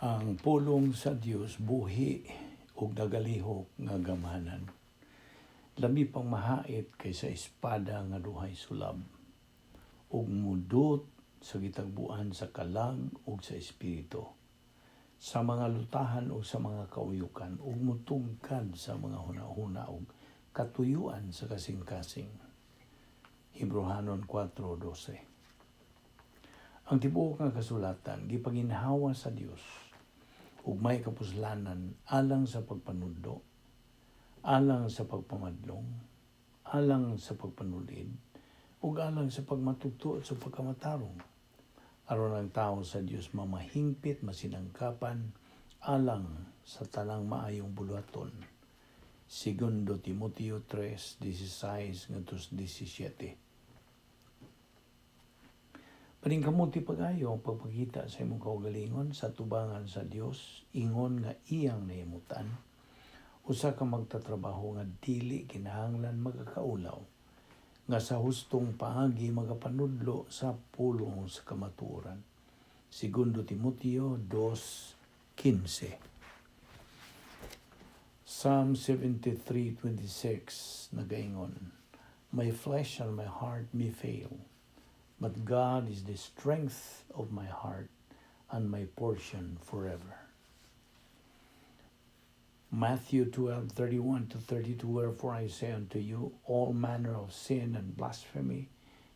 Ang pulong sa Dios buhi ug nagalihok nga gamhanan. Lami pang mahait kaysa espada nga duhay sulab ug mudot sa gitagbuan sa kalag ug sa espiritu, sa mga lutahan ug sa mga kauyukan, ug mutungkad sa mga hunahuna ug katuyuan sa kasing-kasing. Hebreohanon 4:12. Ang tibuok nga kasulatan gipaginhawa sa Dios ug may kapuslanan alang sa pagpanudlo, alang sa pagpamadlong, alang sa pagpanulid, ug alang sa pagmatutuot sa pagkamatarong, aron ang tao sa Dios mamahingpit, masinangkapan alang sa tanang maayong buluhaton. Segundo Timoteo 3:16 ngadto 17. Paningkamuti pag-ayo ang pagpakita sa imong kaugalingon sa tubangan sa Dios ingon nga iyang nahimutan, usa ka magtatrabaho nga dili kinahanglan magakaulaw, nga sa hustong paagi magapanudlo sa pulong sa kamatuoran. Segundo Timoteo 2:15. Psalm 73:26 nagaingon, "My flesh and my heart may fail, but God is the strength of my heart and my portion forever." Matthew 12:31 to 32. "Wherefore I say unto you, all manner of sin and blasphemy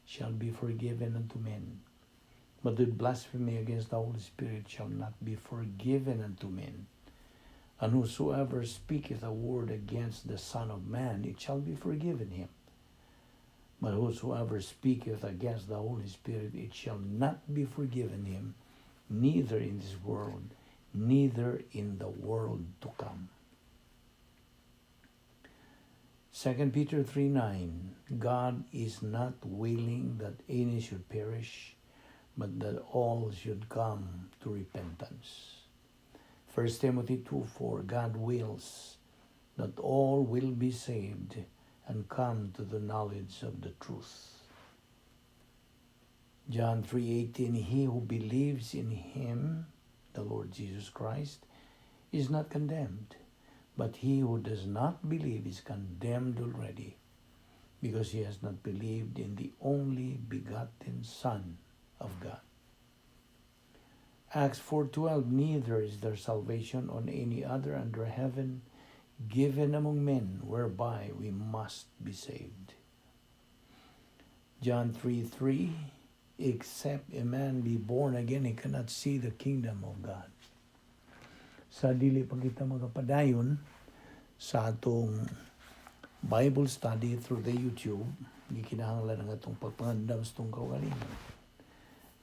shall be forgiven unto men, but the blasphemy against the Holy Spirit shall not be forgiven unto men. And whosoever speaketh a word against the Son of Man, it shall be forgiven him. But whosoever speaketh against the Holy Spirit, it shall not be forgiven him, neither in this world, neither in the world to come." 2 Peter 3:9. "God is not willing that any should perish, but that all should come to repentance." 1 Timothy 2:4. "God wills that all will be saved and come to the knowledge of the truth." John 3:18. "He who believes in him," the Lord Jesus Christ, "is not condemned, but he who does not believe is condemned already, because he has not believed in the only begotten Son of God." Acts 4:12. "Neither is there salvation on any other under heaven given among men whereby we must be saved." John 3:3. "Except a man be born again, he cannot see the kingdom of God." Sa dili pa kita magapadayon sa atong Bible study through the YouTube, gikinahanglan ang atong pagpangandam sa atong kaugalingon.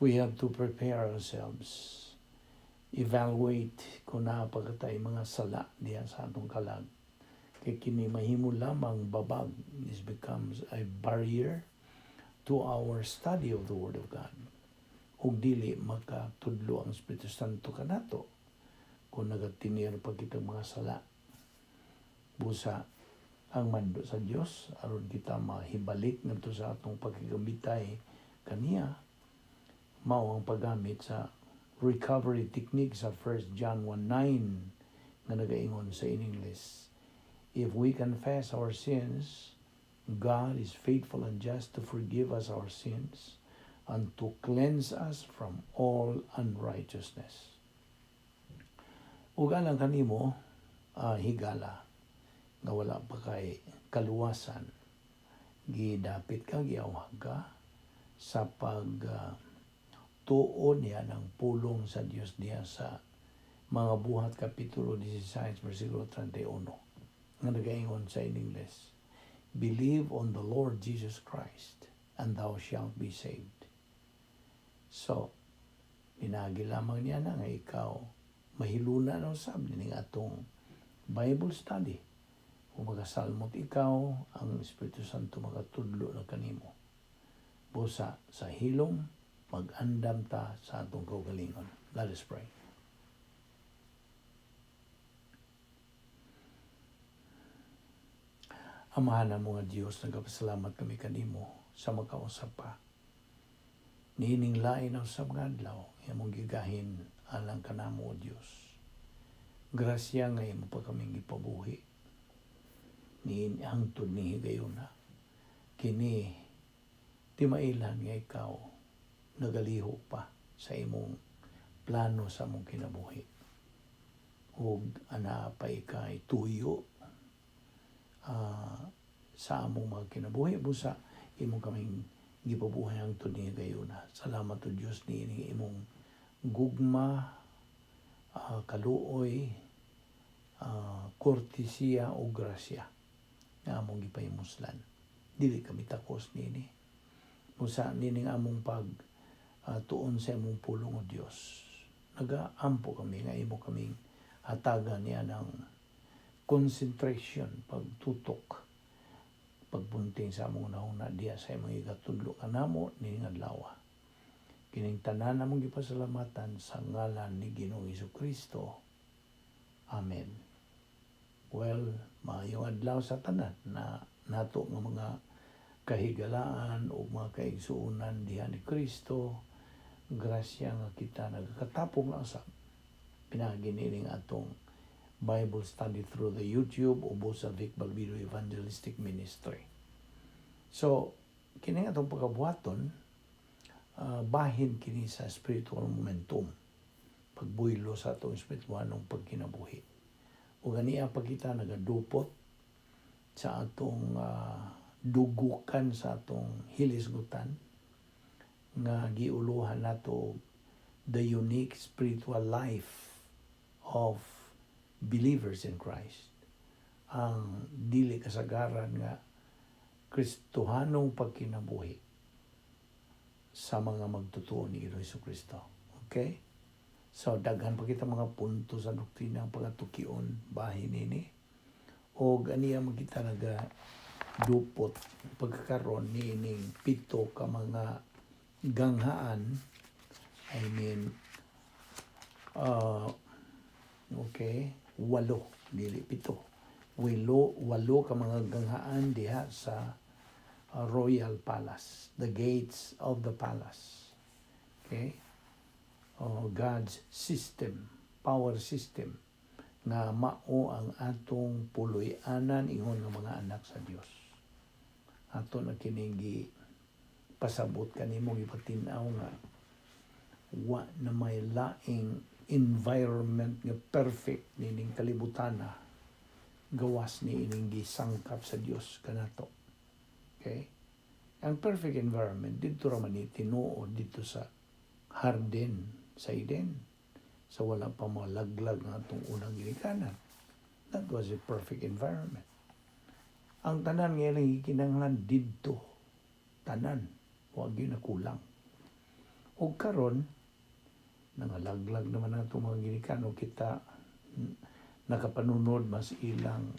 We have to prepare ourselves, evaluate kung naa pa kitay mga sala diha sa atong kalag. Kay kini mahimo lamang babag. This becomes a barrier to our study of the Word of God. Ug dili makatudlo ang Espiritu Santo kanato kung nagatinir pa kitang mga sala. Busa ang mando sa Dios aron kita mahibalik ngadto sa atong pagkigambitay kaniya mao ang paggamit sa recovery technique sa 1 John 1:9 nga nagaingon sa in English, "If we confess our sins, God is faithful and just to forgive us our sins and to cleanse us from all unrighteousness." Ug alang kanimo, higala nga wala pa kay kaluwasan, gidapit ka, giawhag ka sa pag tuo niya ng pulong sa Dios diha sa Mga Buhat Kapitulo 16 versikulo 31 nga nagaingon sa in English, "Believe on the Lord Jesus Christ and thou shalt be saved." So, pinaagi lamang niya na nga ikaw mahiluna na usab ning atong Bible study. Kung magasalmot ikaw, ang Espiritu Santo makatudlo na kanimo. Busa sa hilom, mag-andam ta sa atong kaugalingon. Let us pray. Amahan mo nga Diyos, nagapasalamat kami kanimo sa makausap pa. Niining lain ang usab nga adlaw, imong gigahin Alang kanamo, O Dios. Grasya nga imo pa kaming gipabuhi. Ni hangtod ni higayuna. Kini timailan nga ikaw nagalihok pa sa imong plano sa among kinabuhi. Ug ana pa ikay tuyo sa among mga kinabuhi busa imo kaming gipabuhi hangtod ni higayuna. Salamat, O Dios, ni imong gugma, kaluoy, kortesiya o grasya nga among gipahimuslan. Dili kami takos nini. Busa nining among pag tuon sa imong pulong, O Dios. Nagaampo kami nga imo kaming hatagan niya ng concentration, pagtutok, pagbunting sa among nahuna diya sa imong igatudlo kanamo nining adlaw. Kining tanan among gipasalamatan sa ngalan ni Ginoong Kristo. Amen. Well, maayong adlaw sa tanan na nato nga mga kahigalaan o mga kaigsuonan diha ni Kristo. Grasya nga kita nagkatapong na usab pinaagi nining atong Bible study through the YouTube o sa Vic Balbido Evangelistic Ministry. So, kini atong pagabuhaton, bahin kini sa spiritual momentum, pagbuylo sa atong espiritualong pagkinabuhi. O ganiya pa kita nagadupot sa atong dugukan sa atong hilisgutan nga giuluhan nato the unique spiritual life of believers in Christ. Ang dili kasagaran nga Kristohanong pagkinabuhi sa mga magtotoo ni Ginoong Kristo. Okay? So, daghan pa kita mga punto sa doktrina ang pagatukion bahin nini. O ganiya man kita naga dupot pagkakaroon ni ining pito ka mga ganghaan, I mean, okay, walo, dili pito, walo, walo ka mga ganghaan diha sa Royal Palace, the gates of the palace, okay, oh, God's system, power system nga mao ang atong puloy-anan ingon nga mga anak sa Dios. Ato na kining pasabot kanimo, gipatin-aw nga wa na may laing environment nga perfect nining kalibutana gawas ni ining gisangkap sa Dios kanato. Okay? Ang perfect environment didto ra man ni tinuod didto sa hardin sa Eden sa wala pa malaglag nga atong unang ginikanan. That was a perfect environment. Ang tanan nga ilang gikinahanglan didto. Tanan. Wa gyud kulang. Og karon nangalaglag naman atong mga ginikanan, kita nakapanunod mas ilang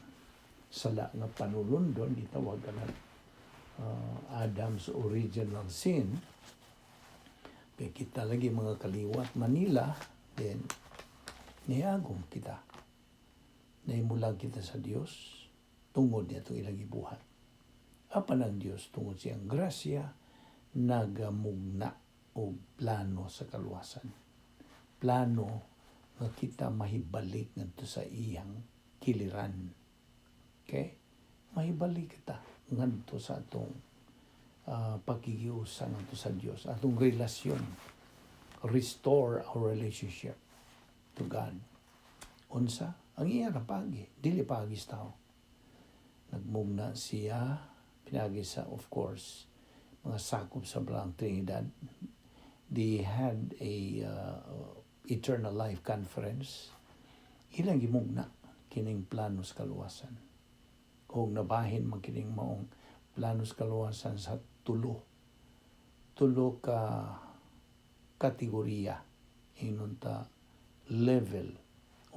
sala nga panulundon, gitawag ka Adam's original sin, kay kita lagi mga kaliwat Manila, then niagom kita, naimulag kita sa Dios tungod niya itong ilang gibuhat. Apan ang Dios, tungod siyang grasya, nagamugna og plano sa kaluwasan, plano nga kita mahibalik ngadto sa iyang kiliran. Okay? Mahibalik kita ngadto sa atong pakikiusa ngadto sa Dios, atong relasyon. Restore our relationship to God. Unsa? Ang iya na pagi, dili pagi sa tao. Nagmugna siya, pinagi sa, of course, mga sakop sa Balaang Trinidad. They had a Eternal Life Conference. Ilang gimugna kining plano sa kaluwasan. Kung nabahin man kining maong plano sa kaluwasan sa tulo. Tulo ka kategorya. Ingon ta level.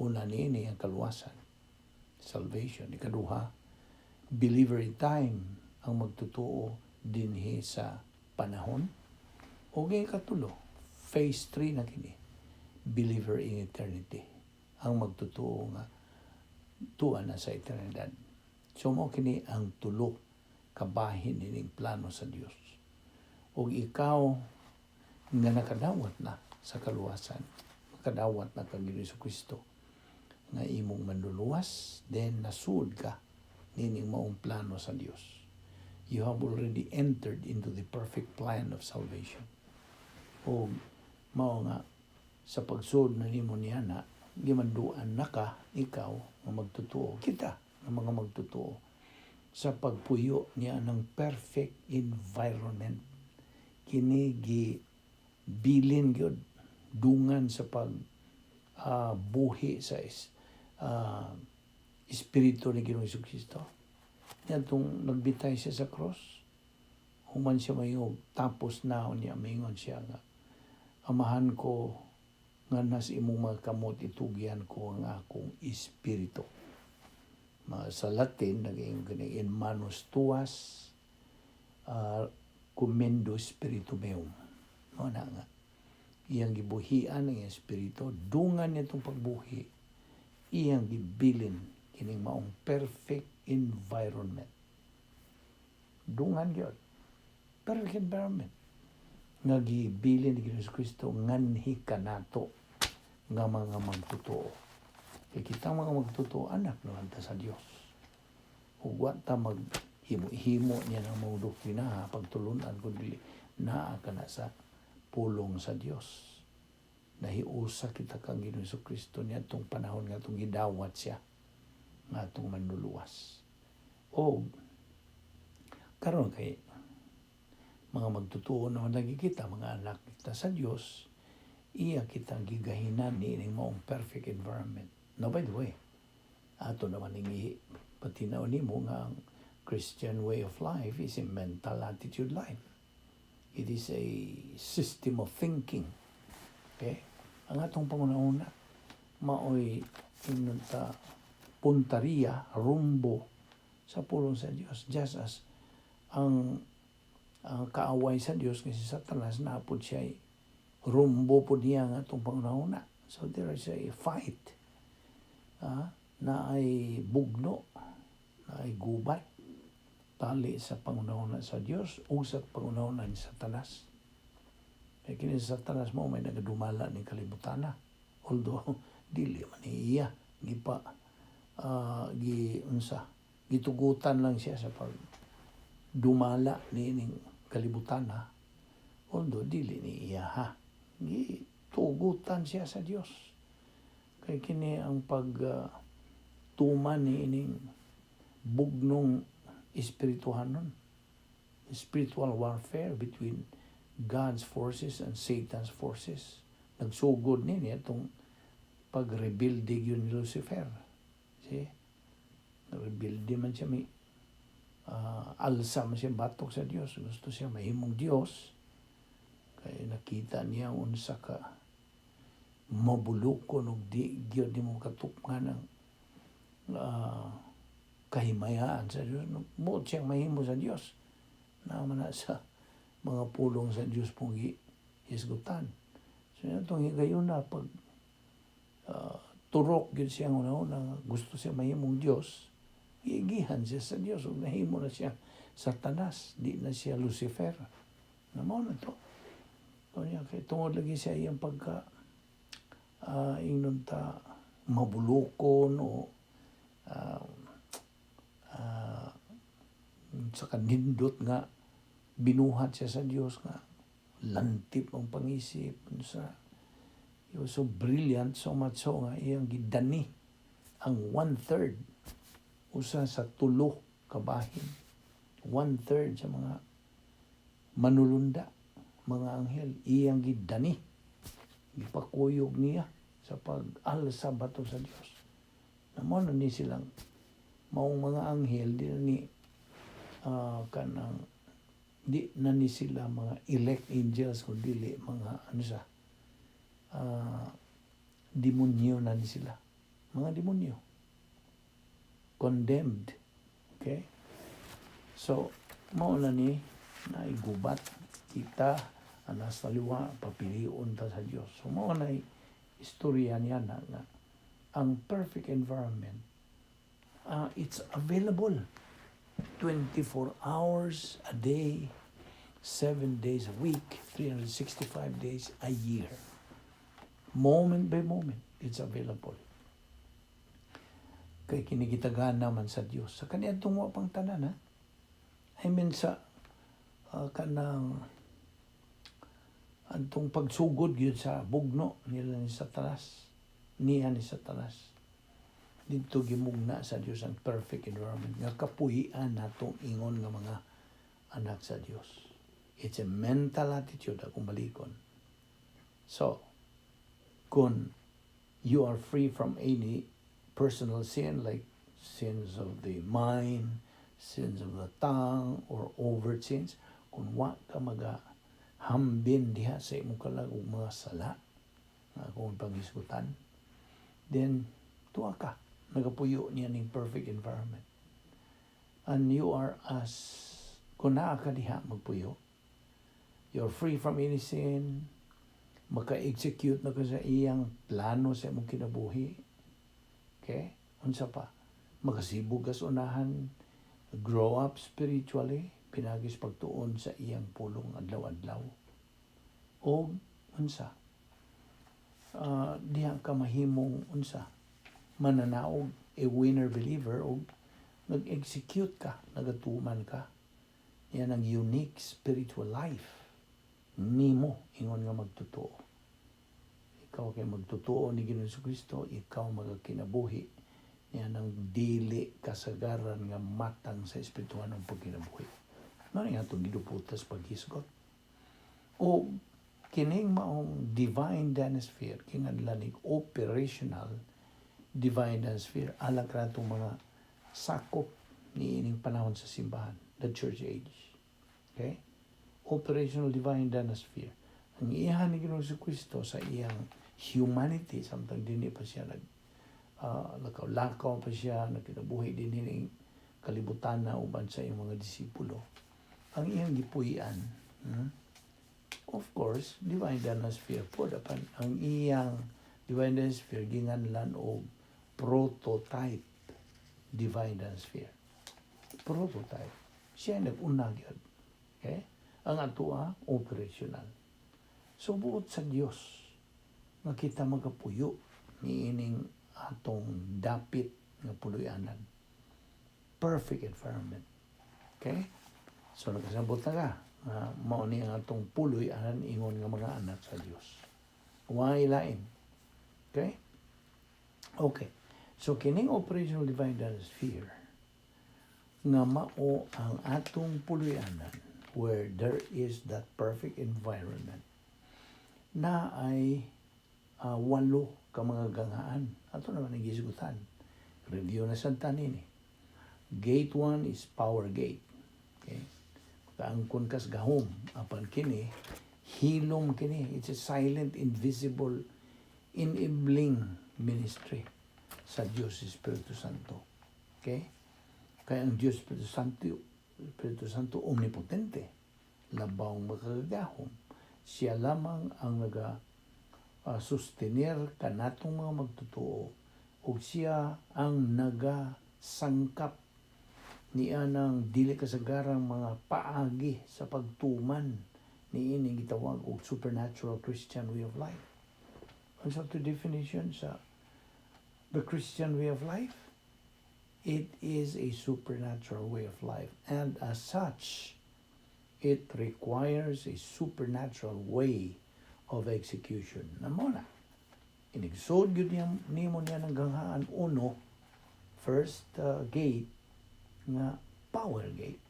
Una niini ang kaluwasan. Salvation. Ikaduha, believer in time, ang magtotoo dinhi sa panahon. O katulo, phase 3 na kini, believer in eternity. Ang magtotoo nga tuwa na sa eternidad. So mao kini ang tulo kabahin nining plano sa Dios. Ug ikaw nga nakadawat na sa kaluwasan, Nakadawat na kang Ginoo Kristo nga imong manluluwas, then nasud ka nining maong plano sa Dios. You have already entered into the perfect plan of salvation. O mao nga sa pagsud na nimo niya na gimanduan na ka, ikaw nga magtotoo, kita nga mga magtotoo, sa pagpuyo niya ng perfect environment. Kini gi bilin gyud dungan sa pag buhi sa espiritu ni Ginoong Kristo. Niadtong nagbitay siya sa cross, human siya mayog, tapos na niya, maingon siya nga, "Amahan ko nga nas imong mga kamot itugyan ko ang akong espiritu." Sa Latin, naging gani, "In manus tuas commendo spiritum meum." Mao na nga iyang gibuhian ang espiritu, dungan nitong pagbuhi, iyang gibilin kining maong perfect environment. Dungan gyud, perfect environment nga gibilin ni Ginoong Kristo nganhi kanato nga mga magtotoo, kay kitang mga magtotoo, anak naman ta sa Dios ug wa ta mag himo-himo niya ng mga doktrina pagtulunan kun dili naa ka na sa pulong sa Dios. Nahiusa kita kang Ginoong Kristo niadtong panahon nga atong gidawat siya nga atong manluluwas. O karon kay mga magtotoo naman lagi kita, mga anak kita sa Dios, iya kitang gigahinan ni ining maong perfect environment. Now, by the way, ato naman ning patinaw nimo nga ang Christian way of life is a mental attitude life. It is a system of thinking. Okay? Ang atong pangunahuna maoy ingnon ta puntariya, rumbo sa pulong sa Dios, just as ang kaaway sa Dios nga si Satanas, napod siya rumbo po niya nga atong pangunahuna. So there is a fight na ay bugno, na ay gubat tali sa pangunahuna sa Dios ug sa pangunahuna ni Satanas. Kay kini sa Satanas mo may nagadumala ni kalibutana. Although dili man ni iya gipa gi unsa, gitugutan lang siya sa pag dumala ni ining kalibutana. Although dili ni iya ha, gitugutan siya sa Dios. Kay kini ang pag tuman ni ining bugnong espirituhanon, spiritual warfare between God's forces and Satan's forces. Nagsugod ni niya itong pag-rebuild yun ni Lucifer. See? Rebuild man siya, may alsa man siya batok sa Dios. Gusto siya mahimong Dios. Kaya nakita niya unsa ka mabulukon og di gyud nimo katupngan ang kahimayaan sa Dios. Mo siyang mahimo sa Dios. Naman na sa mga pulong sa Dios pong hisgutan. So itong higayon na pag turok gyud siya una-una, gusto siya mahimong Dios, gigihan siya sa Dios ug nahimo na siya Satanas, di na siya Lucifer. Na mao na to. Kanya kay tungod lagi siya iyang pagka ingnon ta mabulukon o sa kanindot nga binuhat siya sa Dios nga lantip ang pangisip sa. He was so brilliant, so much so nga iyang gidani ang one-third, usa sa tulo kabahin, one-third sa mga manulunda, mga anghel, iyang gidani, gipakuyog niya sa pag-alsa batok sa Dios na mo na ni silang maong mga anghel, di na ni kanang di na ni sila mga elect angels kun dili mga ano sa demonyo na ni sila, mga demonyo, condemned. Okay, so mao na ni naigubat kita anas taliwa, papilion ta sa Dios. So mao na istorya niya na nga ang perfect environment, it's available 24 hours a day, 7 days a week, 365 days a year. Moment by moment, it's available. Kay kini gitagaan naman sa Dios. Sa kaniadtong wa pang tanan, ha? I mean sa kanang antong pagsugod gyud sa bugno nila ni Satanas, niya ni Satanas, didto gimugna sa Dios ang perfect environment nga kapuy-an natong ingon nga mga anak sa Dios. It's a mental attitude akong balikon. So kung you are free from any personal sin, like sins of the mind, sins of the tongue, or overt sins, kung wa ka maga hambin diha sa imong kalag og mga sala nga akong panghisgutan, then tuwa ka nagapuyo niya ning perfect environment. And you are as kung naa ka diha magpuyo, you're free from any sin, maka-execute na ka sa iyang plano sa imong kinabuhi. Okay? Unsa pa? Makasibog ka sa unahan, grow up spiritually, pinaagi sa pagtuon sa iyang pulong adlaw-adlaw. O unsa? Diha ka mahimong unsa? Mananaog, a winner believer, o nag-execute ka, nagatuman ka. Yan ang unique spiritual life nimo ingon nga magtotoo. Ikaw kay magtotoo ni Ginoong Kristo, ikaw magakinabuhi niya ng dili kasagaran nga matang sa espirituhanong pagkinabuhi. Mao nga atong giduputas paghisgot. O kining maong divine dinosphere, kinganlan nig operational divine dinosphere, alang kanatong mga sakop ni ining panahon sa simbahan, the church age. Okay? Operational divine dinosphere. Ang iyahan ni Ginoong Kristo sa iyang humanity, samtang dinhi pa siya nag lakaw-lakaw pa siya, nagkinabuhi din ning kalibutan na uban sa iyang mga disipulo. Ang iyang gipuy-an, of course, divine dinosphere po. Apan ang iyang divine dinosphere ginganlan og prototype divine dinosphere. Prototype. Siya ang nag-una gyud. Okay? Ang atoa, operational. So buot sa Dios nga kita magapuyo niining atong dapit nga puloy-anan. Perfect environment. Okay? So nakasabot na ka nga mao ni ang atong puloy-anan ingon nga mga anak sa Dios. Way lain. Okay? Okay. So kining operational divine sphere nga mao ang atong puloy-anan where there is that perfect environment na ay walo ka mga ganghaan. Ato naman ang gisgutan. Review na sa tanin eh. Gate 1 is power gate. Okay? Makaangkon kas gahom apan kini hilom kini. It's a silent, invisible, enabling ministry sa Diyos Espiritu Santo. Okay? Kaya ang Diyos Espiritu Santo omnipotente, labaw makagagahom. Siya lamang ang naga sustenir kanatong mga magtotoo ug siya ang naga sangkap niya ng dili kasagarang mga paagi sa pagtuman ni ini gitawag og supernatural Christian way of life. Unsa to definition sa the Christian way of life? It is a supernatural way of life, and as such it requires a supernatural way of execution. Na mao na. Inigsood gyud niya nimo niya ng ganghaan uno, first gate nga power gate.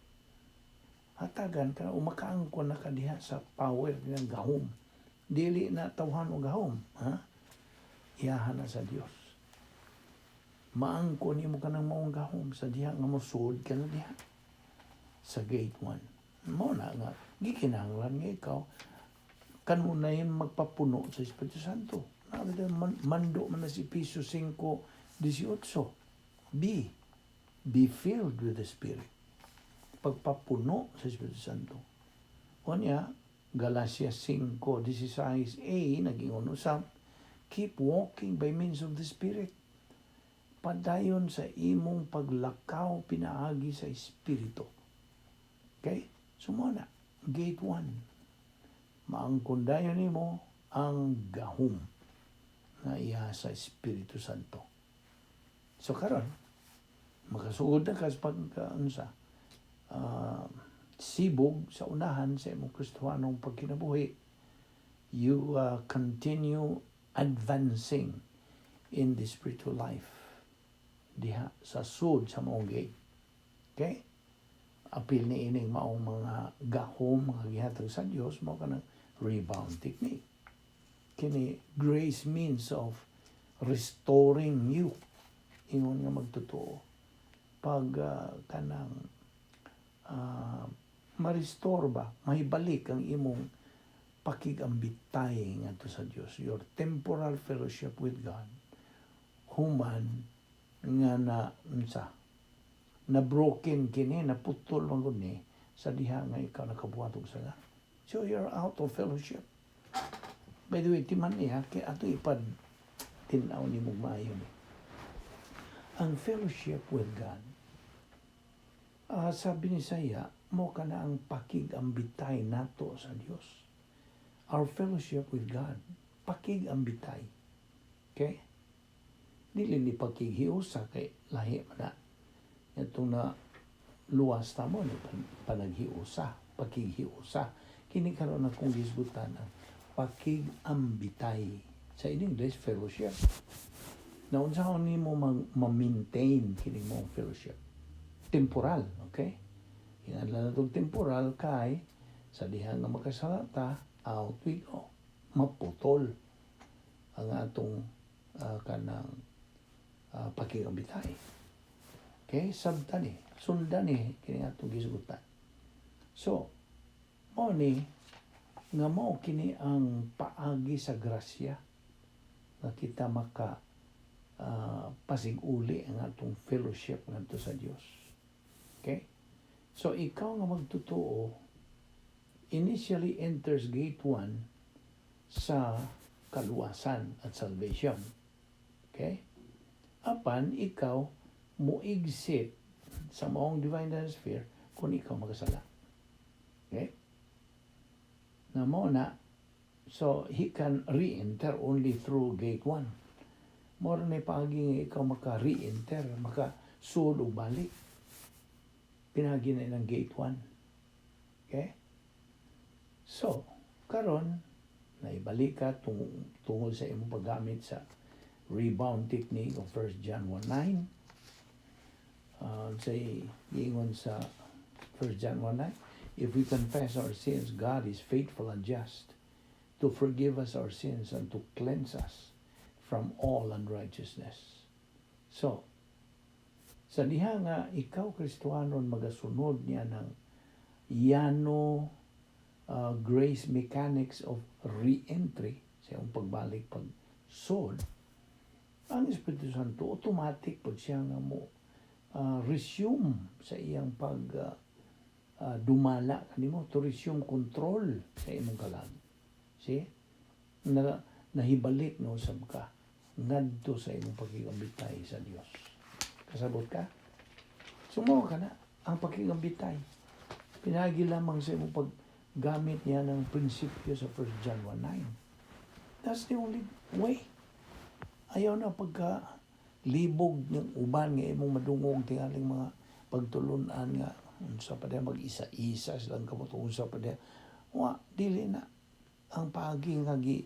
Hatagan ka umakaangkon na ka diha sa power ng gahom. Dili na tawhan o gahom, ha? Iyahan na sa Dios. Maangkon nimo kanang maong gahom sa diha nga mosuod ka na diha sa gate 1. Mao na nga gikinahanglan nga ikaw kanunay magpapuno sa Espiritu Santo. Man, mando man na si Efeso 5:18. Be filled with the Spirit. Pagpapuno sa Espiritu Santo. Unya, Galatia 5:16a, naging usap, keep walking by means of the Spirit. Padayon sa imong paglakaw pinaagi sa Espiritu. Okay? So mao na, gate 1. Maangkon dayon nimo ang gahom. diha sa Espiritu Santo. So karon makasugod na ka sa pagkaunsa sibog sa unahan sa imong Kristohanong pagkinabuhi. You continue advancing in the spiritual life diha sa sud sa maong gate. Okay? Apil ni ining maong mga gahom mga gihatag sa Dios, mao kanang rebound technique. Kini grace means of restoring you, ingon nga magtotoo pag kanang ma-restore ba, mahibalik ang imong pakigambitay ngadto sa Dios, your temporal fellowship with God, human nga na unsa, na broken kini, naputol man gud ni sa diha nga ikaw nakabuhat og sala. So you're out of fellowship. By the way, timan niya kay ato ipad tin-aw ni mong maayo ni ang fellowship with God. Sabi ni Saya, mo kana ang pakigambitay nato sa Dios, our fellowship with God, pakigambitay. Okay, dili ni pakighiusa kay lahi man na. Itong na luwas ta mo ni panaghiusa, pakighiusa. Kini karon akong gisgutan ang pakigambitay, sa in English, fellowship. Na unsaon nimo ma-maintain kini mong fellowship temporal, okay? Hinganlan natong temporal kay sa diha nga makasala ta, out we go, maputol ang atong kanang pakigambitay. Okay, sabta ni, sundan ni kini atong gisgutan. So mao ni nga mao kini ang paagi sa grasya nga kita maka pasig-uli ang atong fellowship ngadto sa Dios. Okay? So ikaw nga magtotoo initially enters gate 1 sa kaluwasan at salvation. Okay? Apan ikaw mo exit sa maong divine sphere kung ikaw magasala. Okay? Na mo na, so he can re-enter only through gate 1. Mao ni paagi nga ikaw maka-re-enter, maka-sulod og balik. Pinagi na ng gate 1. Okay? So, karon naibalik ka tungod sa imong paggamit sa rebound technique of 1 John 1:9. Say, giingon sa 1 John 1:9, "If we confess our sins, God is faithful and just to forgive us our sins and to cleanse us from all unrighteousness." So, sa diha nga ikaw Kristohanon magasunod niya ng yano grace mechanics of re-entry sa iyong pagbalik pag sod, ang Espiritu Santo automatic pud siya nga mo resume sa iyang pag dumala kanimo, to resume control sa imong kalag. See? Na nahibalik no sab ka ngadto sa imong pakigambitay sa Dios. Kasabot ka? Sumo ka na ang pakigambitay. Pinagi lamang sa imong paggamit niya ng prinsipyo sa 1 John 1:9. That's the only way. Ayaw na pagka libog ng uban nga imong madungog tingaling mga pagtulunan nga unsa pa diha, mag-isa-isa silang kamot, unsa pa diha. Wa, dili na ang paagi nga gi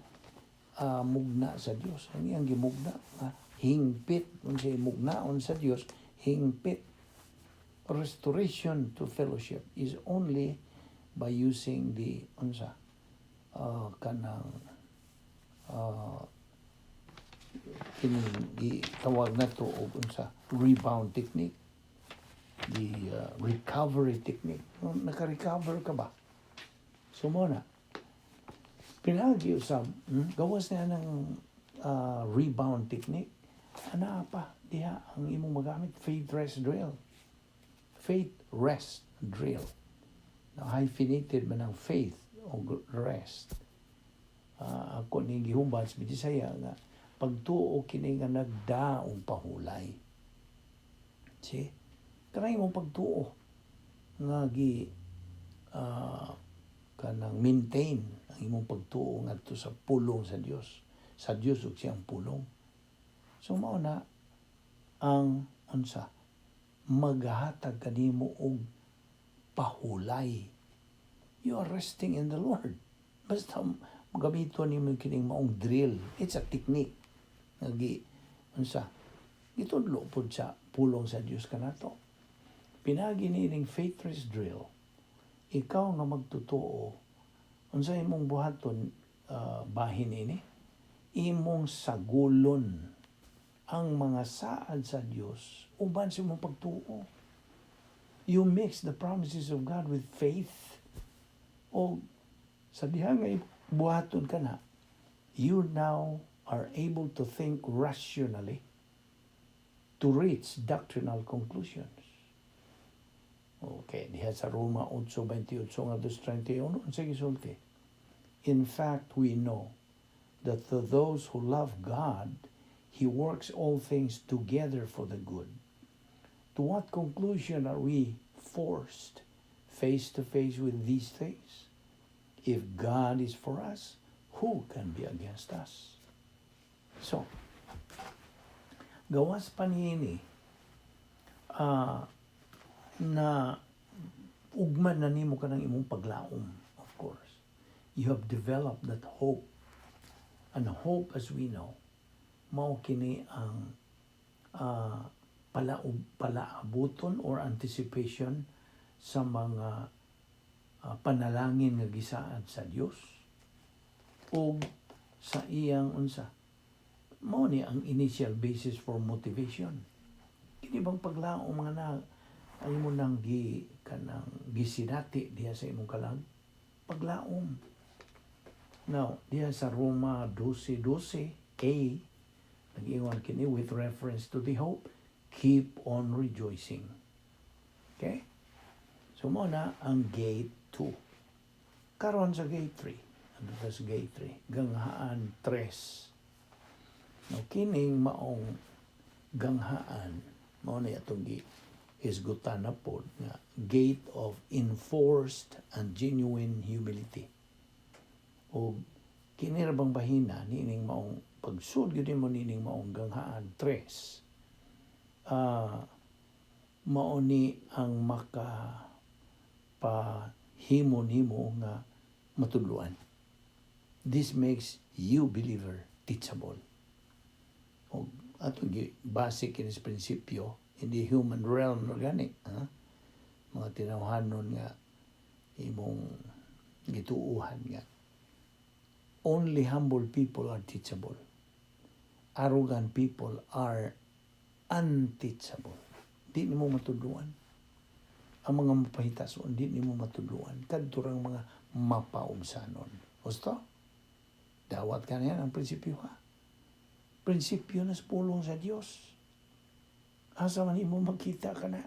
mugna sa Dios. Ang iyang gimugna nga hingpit, unsay mugnaon sa Dios, hingpit. Restoration to fellowship is only by using the unsa kanang kining gitawag na to og unsa, rebound technique, the recovery technique. No, naka-recover ka ba? So mo na pinagi usab, gawas na ng rebound technique, ana pa diha ang imong magamit, faith rest drill. Faith rest drill na hyphenated man ang faith o rest. Ako ni gihumban sa Bisaya nga pagtuo kini nga nagdaong pahulay. See, kanang imong pagtuo nga gi kanang maintain ang imong pagtuo ngadto sa pulong sa Dios ug siyang pulong. So mao na ang unsa, maghatag kanimo og pahulay. You are resting in the Lord. Basta gamiton nimo kining maong drill. It's a technique. Nga gi unsa, gitudlo pud sa pulong sa Dios kanato. Pinagi niining faith rest drill, ikaw nga magtotoo, unsa imong buhaton bahin ini? Imong sagulon ang mga saad sa Dios uban sa imong pagtuo. You mix the promises of God with faith. O sa diha nga buhaton ka na, you now are able to think rationally to reach doctrinal conclusions. Okay, diha sa Roma 8:28 nga 31, unsa gisulti? "In fact, we know that to those who love God, He works all things together for the good." To what conclusion are we forced face to face with these things? If God is for us, who can be against us? So, gawas pa niini, na ugman na nimo kanang imong paglaom, of course. You have developed that hope. And hope, as we know, mao kini ang palaabuton or anticipation sa mga panalangin nga gisaad sa Dios o sa iyang unsa, mao ni ang initial basis for motivation. Kini bang paglaom nga na ay mo nang gi kanang gisinati diha sa imong kalag, paglaom. Now, diha sa Roma 12:12 a, nag-ingon kini with reference to the hope, "Keep on rejoicing." Okay, so mao na ang gate 2. Karon sa gate 3, ano sa gate 3? Ganghaan 3. Now, kining maong ganghaan, mao na atong gi hisgutan na pod nga gate of enforced and genuine humility. O kini ra bang bahina niining maong pagsud gyud nimo niining maong ganghaan 3, mao ni ang maka pahimo nimo nga matudloan. This makes you, believer, teachable. O ato gi basic kini sa prinsipyo in the human realm no gani, ha? Mga tinawhanon nga imong gituuhan nga only humble people are teachable. Arrogant people are unteachable. Di nimo matudloan. Ang mga mapahitason, di nimo matudloan. Kadto rang mga mapaubsanon. Gusto? Dawat ka na yan ang prinsipyo, ha? Prinsipyo na sa pulong sa Dios. Asa man imo makita ka na?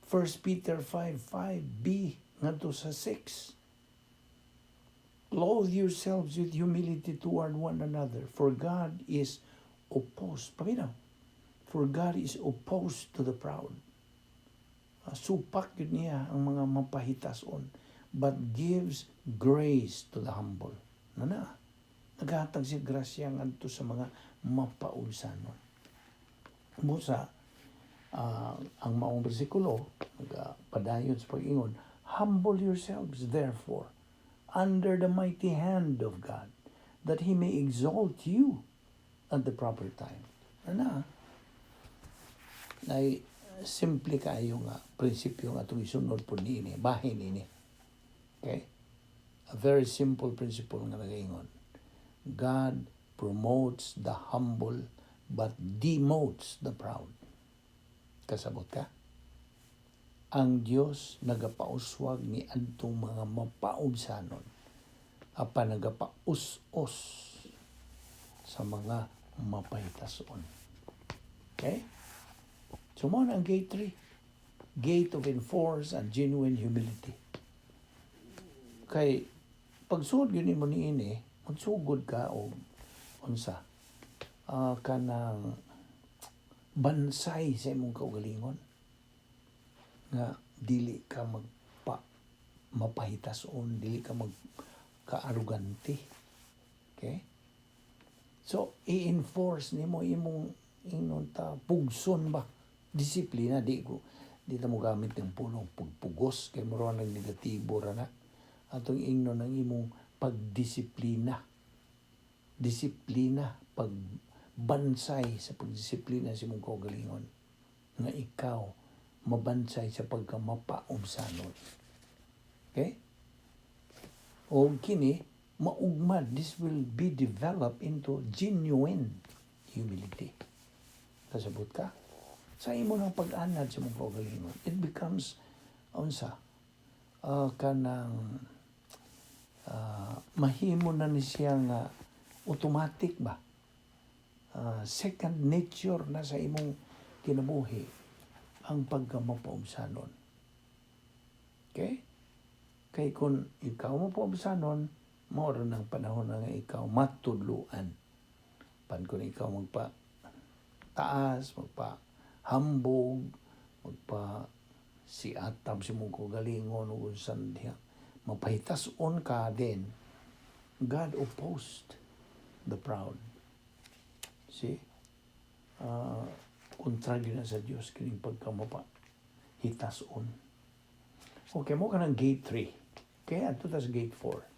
1 Peter 5:5b ngadto sa 6. "Clothe yourselves with humility toward one another, for God is opposed." Paminaw. "For God is opposed to the proud." Supak yun niya ang mga mapahitason, "but gives grace to the humble." Na na. Naghatag siya grasya ngadto sa mga mapaubsanon. Busa, ang maong bersikulo, nagpadayon sa pag-ingon, "Humble yourselves, therefore, under the mighty hand of God, that He may exalt you at the proper time." Ana, nay simple kaayo nga prinsipyo nga atong isunod po niini, bahin ini. Okay? A very simple principle nga nagaingon: God promotes the humble but demotes the proud. Kasabot ka? Ang Dios nagapauswag ni adtong mga mapaubsanon apan nagapaus-os sa mga mapahitason. Okay? So mao na ang gate 3. Gate of enforced and genuine humility. Kay pagsugod gyud nimo niini, magsugod ka og unsa, kanang bansay sa imong kaugalingon nga dili ka magpa mapahitason, dili ka mag kaarogante. Okay? So, i-enforce nimo imong ingnon ta pugson ba, disiplina. Di ko, di ta mo gamit ng pulong pugpugos kay mura nang negatibo ra na. Atong ingnon ang imong pagdisiplina, disiplina, pagbansay sa pagdisiplina sa imong kaugalingon nga ikaw mabansay sa pagkamapaubsanon. Okay, o kini maugmad, this will be developed into genuine humility. Kasabot ka? Sa imo ng pag-anad sa imong kaugalingon, it becomes unsa, kanang mahimo na ni siya nga automatic ba, second nature na sa imong kinabuhi ang pagkamapaubsanon. Okay, kay kung ikaw mapaubsanon, mao ra ng panahon na nga ikaw matudluan pan. Kung ikaw magpa taas, magpa hambog, magpa siatab sa imong kaugalingon ug unsan diha mapahitason ka din, God opposed the proud. See, kontra gyud na sa Dios kining pagkamapa hitason. Okay, mao kanang gate 3. Okay, adto ta sa gate 4.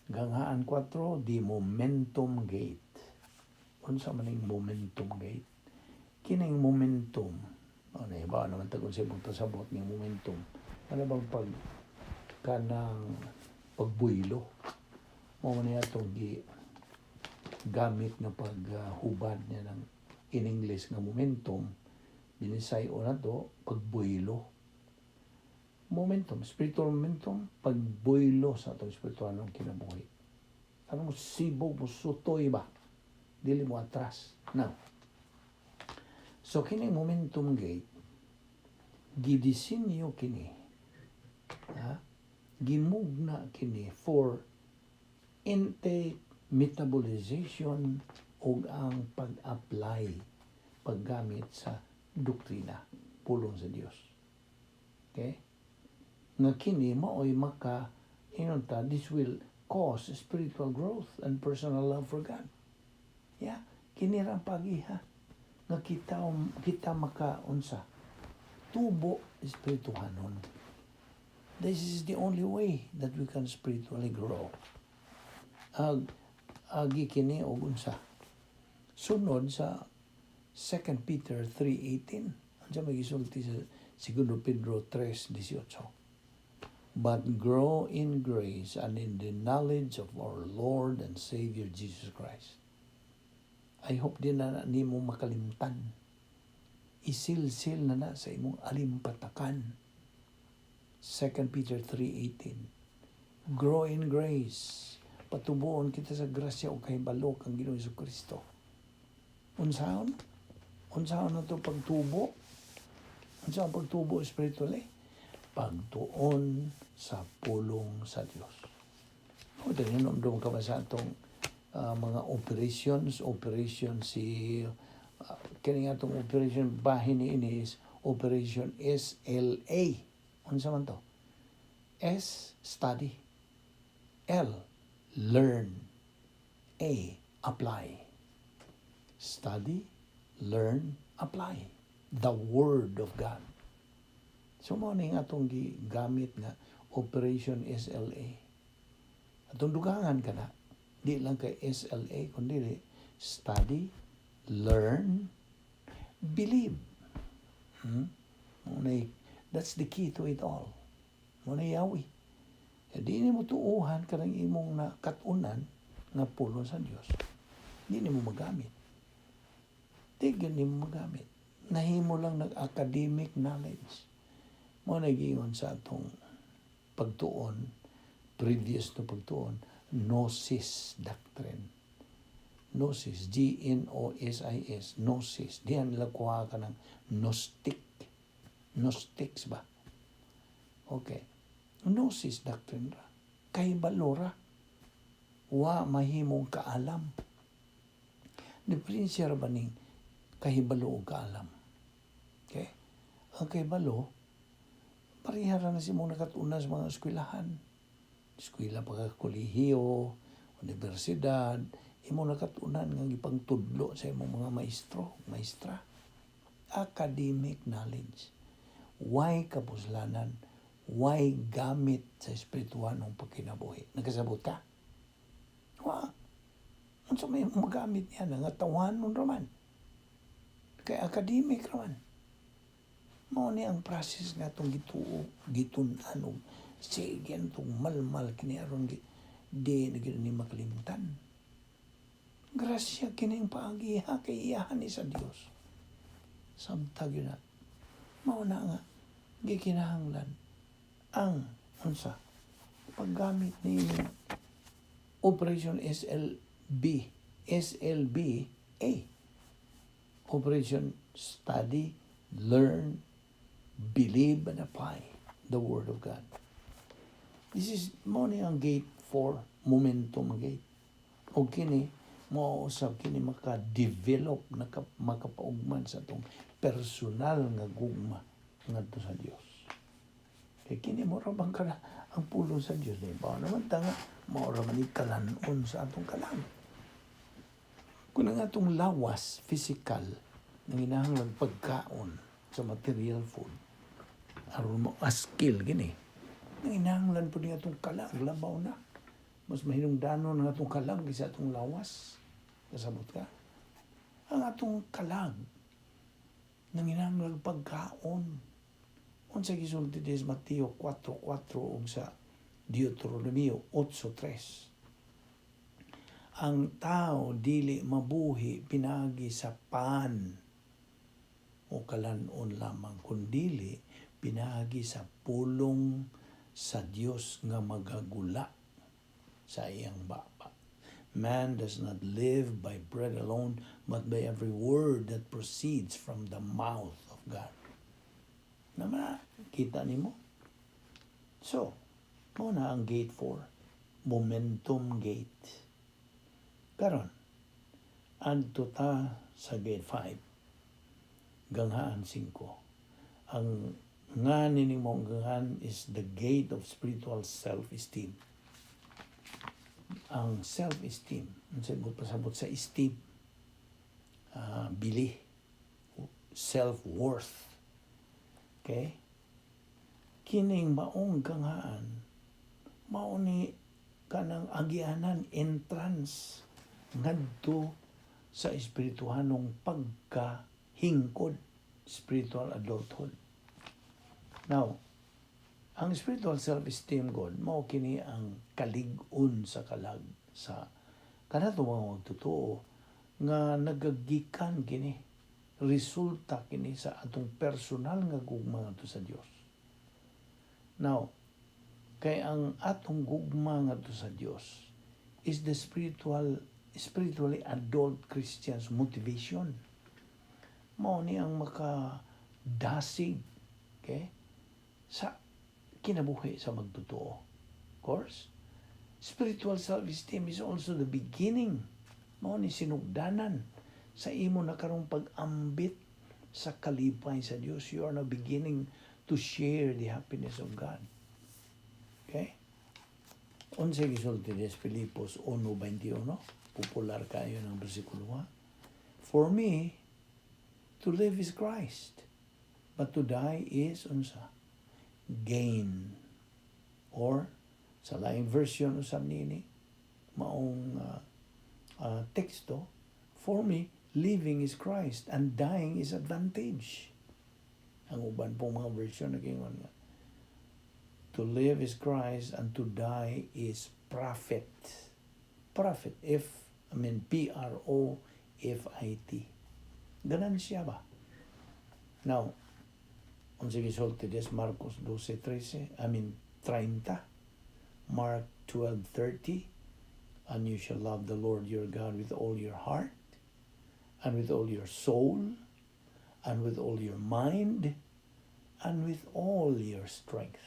Ganghaan 4, the momentum gate. Unsa man ning momentum gate? Kining momentum, ano ba naman tagon sa imong tasabot ning momentum? Ano bang pag kanang pagbuylo? Mao man atong gi gamit nga paghubad niya ng in English nga momentum, binisay o na to, pagbuylo. Momentum, spiritual momentum, pagbuylo sa atong spiritual ng kinabuhi. Ano mo sibog mo sutoy ba? Dili mo atras. Now, so kini momentum gate, gidisinyo kini, ha? Gimugna kini for intake, metabolization, ug ang pag-apply, paggamit sa doktrina, pulong sa Dios. Okay? Nga kini maoy maka ingon ta, this will cause spiritual growth and personal love for God. Yeah, kini ra ang pagiha nga kita kita maka unsa, tubo espirituhanon. This is the only way that we can spiritually grow. Ag agi kini og unsa, sunod sa 2 Peter 3:18. Unsa may gisulti sa 2 Pedro 3:18? "But grow in grace and in the knowledge of our Lord and Savior Jesus Christ." I hope di na nimo makalimtan. Isilsil na na sa imong alimpatakan. 2 Peter 3:18. Grow in grace. Patubuon kita sa grasya o kahibalo kang Ginoong Kristo. Unsaon? Unsaon na to pagtubo? Unsaon pagtubo spiritually? Pagtuon sa pulong sa Dios. O, dahil ka ba sa atong mga operations, operation si, kini nga atong operation bahin ni ini is Operation SLA. Unsa man to? S, study. L, learn. A, apply. Study, learn, apply. The Word of God. So mao ni nga atong gigamit nga Operation SLA. Atong dugangan ka na. Di lang kay SLA, kundi study, learn, believe. Mao na, that's the key to it all. Mao na yawi. E di nimo tuuhan kanang imong nakatunan nga pulong sa Dios. Di nimo magamit. Di gyud nimo magamit. Nahimo lang nag-academic knowledge. Mao na giingon sa atong pagtuon, previous to pagtuon, Gnosis doctrine. Gnosis, Gnosis, Gnosis. Diyan nila kuha ka ng Gnostic. Gnostics ba? Okay. Gnosis doctrine ra. Kay balora. Wa mahimong kaalam. Diferensya ra ba ning kahibalo o kaalam? Okay? Ang kahibalo, pareha ra na si mong nakatunan sa mga eskwelahan. Eskwela pa ka, kolehiyo, universidad, Imo nakatunan nga gipangtudlo sa imong mga maestro, maestra. Academic knowledge. Way kapuslanan, way gamit sa espirituhanong pagkinabuhi. Nagkasabot ka? Wa. Unsa may magamit niya nga tawanon raman? Kay academic raman. Mao ni ang process nga atong gituo, gitun-an og sige atong malmal kini aron di na gyud ni makalimtan. Grasya kini ang paagiha kay iyahan ni sa Dios. Samtag yun na. Mao na nga gikinahanglan ang unsa paggamit ni Operation SLB SLB A, Operation Study, Learn, Believe and Apply the Word of God. This is mo ni ang gate for momentum gate. O kini mo usab kini maka-develop, makapaugman sa atong personal nga gugma ngadto sa Dios. Kay kini mo ra bang kana ang pulong sa Dios ni ba naman ta nga mao ra man ni kalan-on sa atong kalam. Kung ang atong lawas physical nanginahanglan pagkaon sa material food aron mo askil gini, nanginahanglan po ni atong kalag, labaw na. Mas mahinungdanon ang atong kalag kaysa atong lawas. Kasabot ka? Ang atong kalag nanginahanglan pagkaon. Unsa gisulti des Mateo 4:4 ug sa Deuteronomio 8:3? Ang tao dili mabuhi pinagi sa pan o kalanon lamang, kundili pinagi sa pulong sa Dios nga magagula sa iyang baba. Man does not live by bread alone, but by every word that proceeds from the mouth of God. Naman, kita nimo? So, mo na ang gate 4, momentum gate. Karon, adto ta sa gate 5, ganghaan 5. Ang nga nining mong ganghaan is the gate of spiritual self-esteem. Ang self-esteem, ang sabot pasabot sa esteem, bili, self-worth. Okay? Kining maong ganghaan, mao ni kanang agianan, entrance ngadto sa espirituhanong pagkahingkod, spiritual adulthood. Now, ang spiritual self-esteem god, mao kini ang kalig-on sa kalag sa kanato mga magtotoo nga nagagikan kini, resulta kini sa atong personal nga gugma ngadto sa Dios. Now, kay ang atong gugma ngadto sa Dios is the spiritually adult Christians motivation. Mao ni ang makadasig, okay, sa kinabuhi sa magtotoo. Of course, spiritual self-esteem is also the beginning. Mao ni sinugdanan sa imo na karong pag-ambit sa kalipay sa Dios. You are now beginning to share the happiness of God. Okay? Unsay gisulti des Filipos 1:21? Popular kayo ng bersikulo, ha? For me, to live is Christ, but to die is unsa? Gain. Or, sa laing version usab nini, maong teksto, for me, living is Christ and dying is advantage. Ang uban pong mga version nag-ingon nga, to live is Christ and to die is profit. Profit. F, I mean, Profit. Ganansya ba? Now, unsa gisulti des Marcos 12:13, I mean 30, Mark 12:30, and you shall love the Lord your God with all your heart, and with all your soul, and with all your mind, and with all your strength.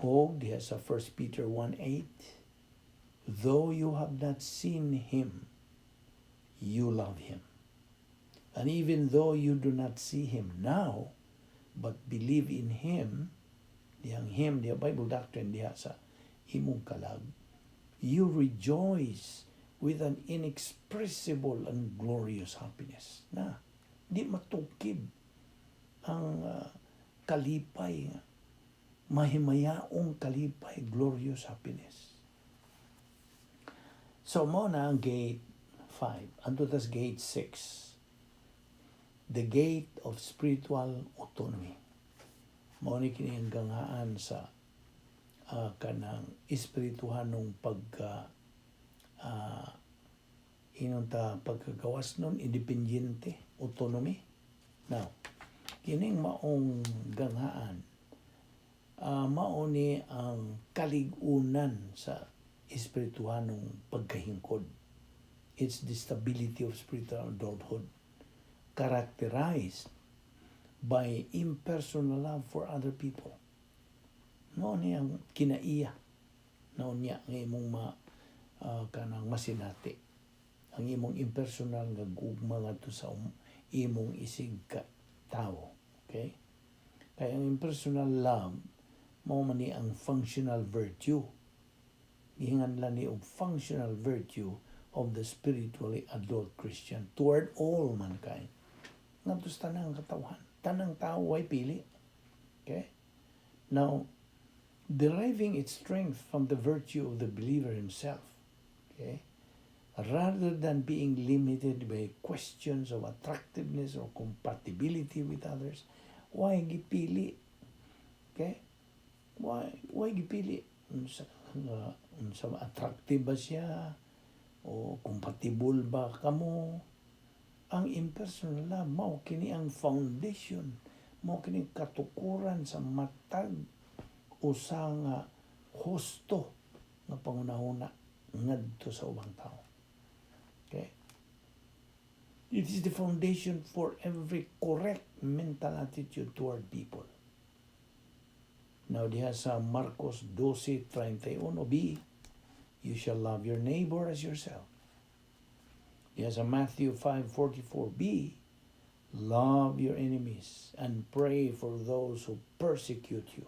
Og diha sa 1 Peter 1:8, though you have not seen him, you love him. And even though you do not see him now, but believe in him, dihang him, diha Bible doctrine diha sa imong kalag, you rejoice with an inexpressible and glorious happiness. Na, di matukib ang kalipay, mahimayaong kalipay, glorious happiness. So, mao na ang gate 5. Adto tas gate 6. The gate of spiritual autonomy. Mao ni kini ang ganghaan sa kanang espirituhanong pagka ingon ta pagkagawas nun, independyente, autonomy. Now, kining maong ganghaan, mao ni ang kalig-unan sa espirituhanong pagkahingkod. It's the stability of spiritual adulthood characterized by impersonal love for other people. Mao ni ang kinaiya na unya nga imong ma kanang masinati ang imong impersonal nga gugma ngadto sa imong isig ka tao. Okay? Kaya ang impersonal love mao man ni ang functional virtue. Gihinganlan ni og functional virtue of the spiritually adult Christian toward all mankind. Ngadto sa tanang katawhan. Tanang tao, way pili. Okay? Now, deriving its strength from the virtue of the believer himself. Okay? Rather than being limited by questions of attractiveness or compatibility with others, why gipili? Okay? Why gipili? Unsa attractive ba siya? O compatible ba kamo? Ang impersonal love, mao kini ang foundation, mao kini katukuran sa matag usa nga husto nga panghunahuna ngadto sa ubang tao. Okay? It is the foundation for every correct mental attitude toward people. Now, diha sa Marcos 12:31b, "You shall love your neighbor as yourself." Diha sa Matthew 5:44b, "Love your enemies and pray for those who persecute you."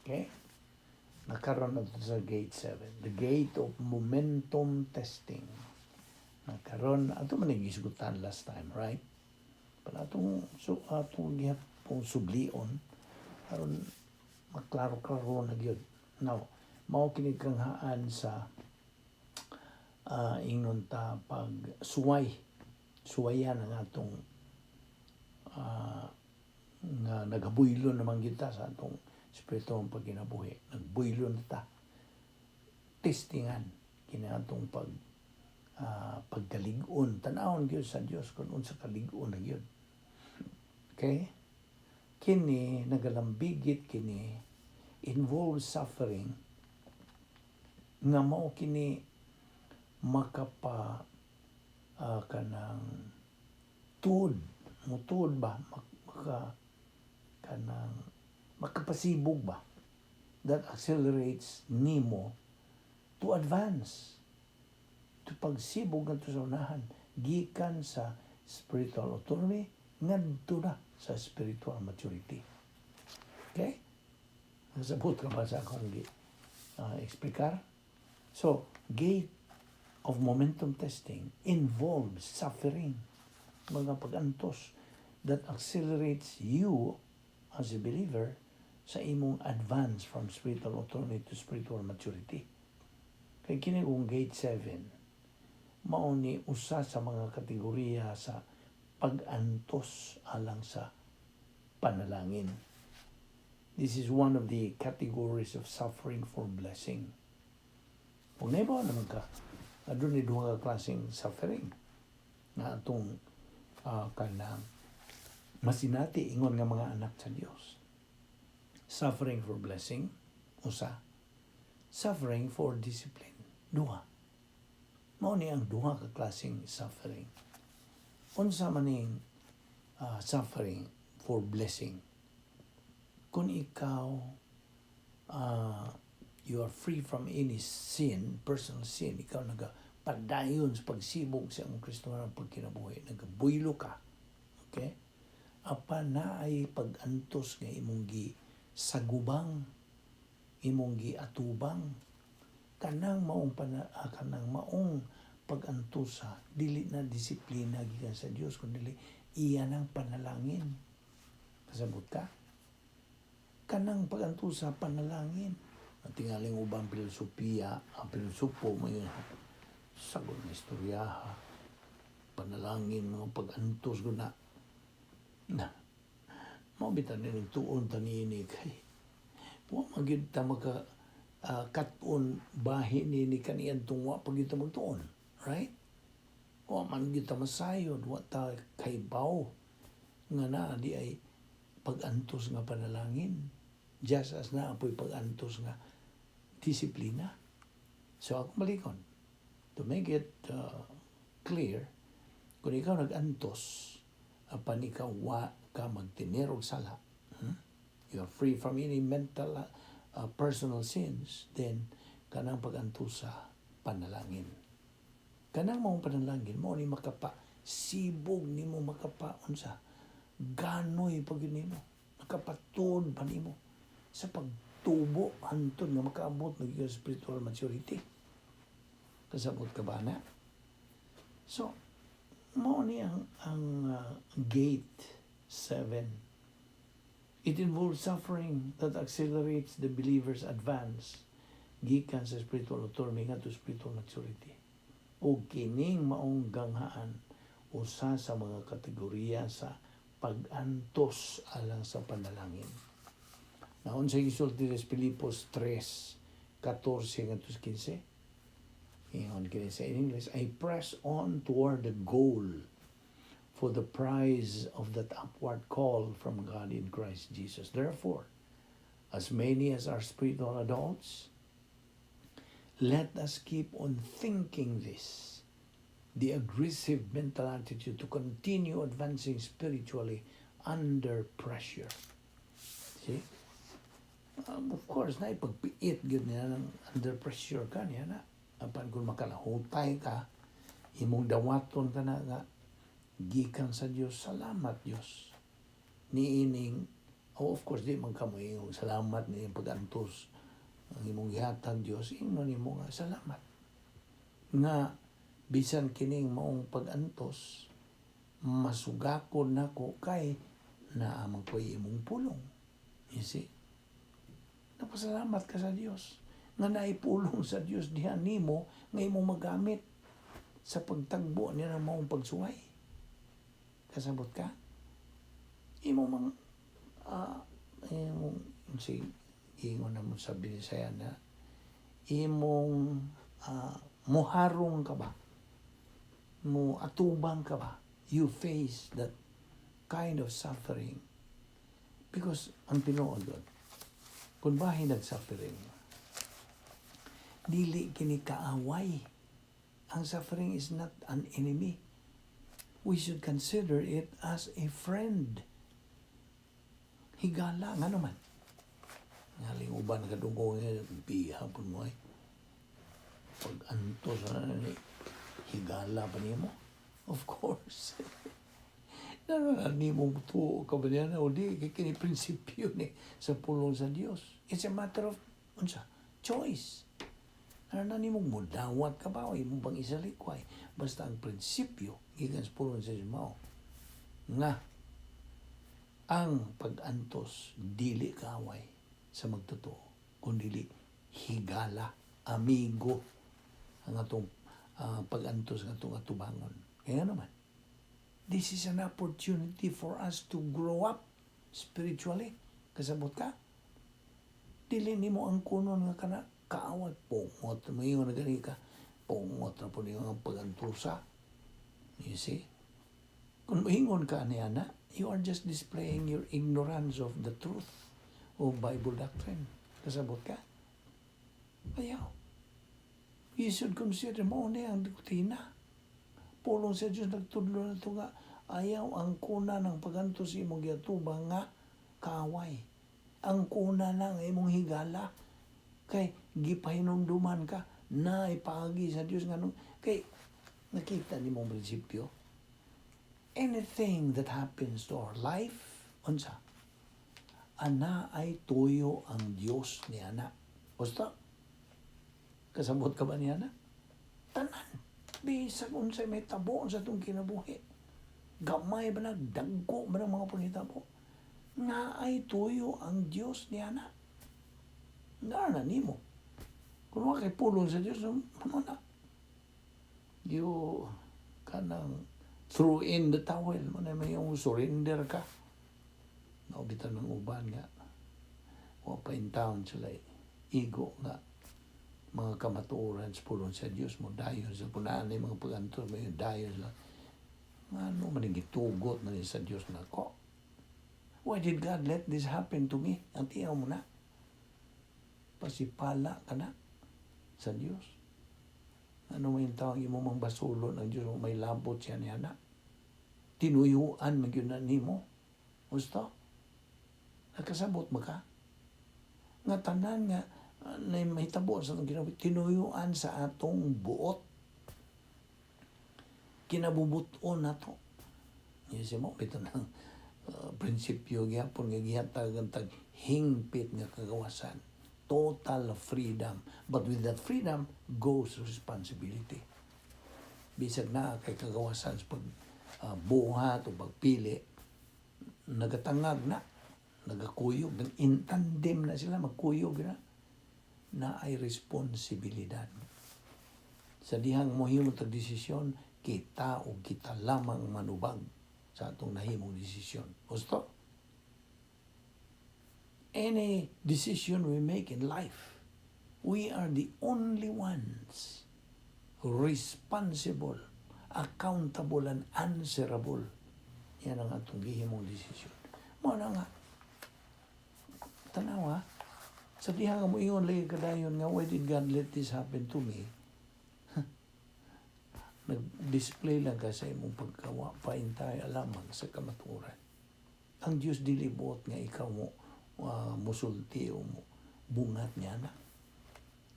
Okay? Nakaron na to sa gate 7, the gate of momentum testing. Nakaron, ato man gisgutan last time, right? Pero atong, so, atong gihapon sublion, aron maklaro-klaro na gyud. Now, mao kini ganghaan sa ingnon ta pag suway, suwayan ang atong nga nagabuylo naman kita sa atong espiritual pagkinabuhi. Nagbuylo na ta. Testingan kini atong pagkalig-on. Tan-awon gyud sa Dios kung unsa kalig-on na gyud. Okay? Kini nagalambigit, kini involves suffering nga mao kini makapa kanang tuod mutuod ba, maka kanang makapasibog ba, that accelerates nimo to advance, to pagsibog ngadto sa unahan gikan sa spiritual autonomy ngadto na sa spiritual maturity. Okay? Nasabot ka ba sa akong gi explicar? So, gate of momentum testing involves suffering, mga pag-antos that accelerates you as a believer sa imong advance from spiritual autonomy to spiritual maturity. Kay kini kung gate 7, mao ni usa sa mga kategorya sa pag-antos alang sa panalangin. This is one of the categories of suffering for blessing. Kung naibaw naman ka, adunay duha ka klaseng suffering na atong kanang masinati ingon nga mga anak sa Dios. Suffering for blessing, usa. Suffering for discipline, duha. Mao ni ang duha ka klaseng suffering. Unsa man ning suffering for blessing? Kung ikaw you are free from any sin, personal sin, ikaw nagapadayon sa pagsibog sa imong Kristohanong pagkinabuhi, nagabuylo ka. Okay? Apan naay pag-antos nga imong gi sagubang, imong gi atubang. Kanang maong pag-antusa, dili na disiplina gikan sa Dios, kundi iya nang panalangin. Kasabot ka? Kanang pag-antusa, panalangin. Ang tingaling ubang filosofiya, ang filosopo, may sagot ng istoryaha, panalangin, mga pag-antos ko na, na, mao bitan ni nagtuon ta niini kay wa man gyud ta maka kat-on bahin ni kaniadtong wa pa gyud ta magtuon, right? Wa man gyud ta masayod, wa ta kaybaw nga naa di ay pag-antos nga panalangin just as naa po'y pag-antos nga disiplina. So ako balikon to make it clear, kung ikaw nag-antos apan ikaw wa ka magtener og sala, You are free from any mental, personal sins, then kanang pag-antusa, panalangin. Kanang maong panalangin mao ni makapa sibog nimo, makapa unsa ganoy pag nimo, makapatuon pa nimo sa pagtubo hantod nga makaabot ng iyong spiritual maturity. Kasabot ka ba na? So mao ni ang gate 7. It involves suffering that accelerates the believer's advance gikan sa spiritual autonomy ngadto spiritual maturity. O kining maong ganghaan, usa sa mga kategorya sa pag-antos alang sa panalangin. Naon sa gisulti sa Filipos 3:14 ngadto 15? Ingon kini sa English, "I press on toward the goal for the prize of that upward call from God in Christ Jesus. Therefore, as many as are spiritual adults, let us keep on thinking this," the aggressive mental attitude to continue advancing spiritually under pressure. See? Of course, na ipagpiit gyud niya ng under pressure ka niya na. Apan kung makalahutay ka, imong dawaton ka na nga gikan sa Dios, salamat Dios. Niining, oh, of course, di man ka mo ingong salamat ni pag-antos ang imong gihatag Dios, ingnon nimo nga salamat. Nga bisan kining maong pag-antos, masugakon nako kay naa man ko'y imong pulong. You see? Napasalamat ka sa Dios nga naipulong sa Dios diha nimo nga imong magamit sa pagtagbo niya ng maong pagsuway. Kasabot ka? Imo mang imong si ingon na mo sa Binisaya na imong muharong ka ba? Mo atubang ka ba? You face that kind of suffering because ang tinuod doon, kung bahin nag-suffering, dili kini kaaway. Ang suffering is not an enemy. We should consider it as a friend. Higala, nga naman. Ngaling uban kadunggo nga, biha po mo ay. Pag antos na ni, higala pa nimo. Of course. Naroon nimo tuo ka ba niya na o di, kay kini prinsipyo ni sa pulong sa Dios. It's a matter of, unsa, choice. Ano na nimo, mudawat ka ba o imong bang isalikway? Basta ang prinsipyo, gikan sa pulong sa Diyos mao, nga ang pag-antos dili kaaway sa magtotoo, kundi higala, amigo ang atong pag-antos ng atong atubangon. Kaya naman, this is an opportunity for us to grow up spiritually. Kasabot ka? Dili nimo ang kunon nga kana kaaway. Pungot mo yung na gani ka. Pungot na po niyo ang pag-antusa. You see? Kung moingon ka niya na, you are just displaying your ignorance of the truth of Bible doctrine. Kasabot ka? Ayaw. You should consider mo ni ang doktrina. Pulong sa Diyos nagtudlo na ito nga, ayaw ang kuna ng pagantos imong giatubang nga kaaway. Ang kuna lang imong higala. Kay gipahinumduman ka na ipaagi sa Diyos nga nung, kay nakita ni mong prinsipyo. Anything that happens to our life, unsa? Ana ay tuyo ang Dios ni ana. Basta, Kasabot ka ba niya na? Tanan. Bisag unsay mahitabo sa atong kinabuhi. Gamay ba na, dagko ba ng mga panghitabo? Naay tuyo ang Dios niya na. Naa na nimo. Kung wa kay pulong sa Dios, ano na? You kanang threw in the towel mo na, may yung surrender ka. Naubita ng uban nga. Wa pa in town sila igo nga mga kamatuoran sa pulong sa Dios mo dayon sa punaan ni mga pagantos mo yung dayon sila. Ano man ang gitugot man sa Dios nako? Why did God let this happen to me? Ang tiyaw mo na. Pasipala ka na sa Dios. Ano mo yung tawag imo mang basulo ng Dios, may labot siya niya na. Tinuyuan man gyud na nimo. Gusto? Nakasabot mo ka? Nga tanan nga na mahitabo sa atong kinabuhi, tinuyuan sa atong buot. Kinabubuton nato. Yes, mo bitaw ng prinsipyo gyapon nga gihatag ang tag hingpit nga kagawasan. Total freedom. But with that freedom goes responsibility. Bisag na kay kagawasan sa pag buhat o pagpili, nagatangag na, nagakuyog, nag in tandem na sila, magkuyog na, na ay responsibilidad. Sa dihang mohimo tag desisyon, kita o kita lamang manubag sa atong nahimong desisyon. Gusto? Any decision we make in life, we are the only ones responsible, accountable, and answerable. Yan ang atong gihimong desisyon. Mo na nga, tanawa, sa diha nga mo ingon lagi kadayon nga, "Why did God let this happen to me?" Nag-display lang ka sa imong pagkawa paintay alamang sa kamatuoran. Ang Diyos dili buot nga ikaw mo musulti o mo bungat niya na.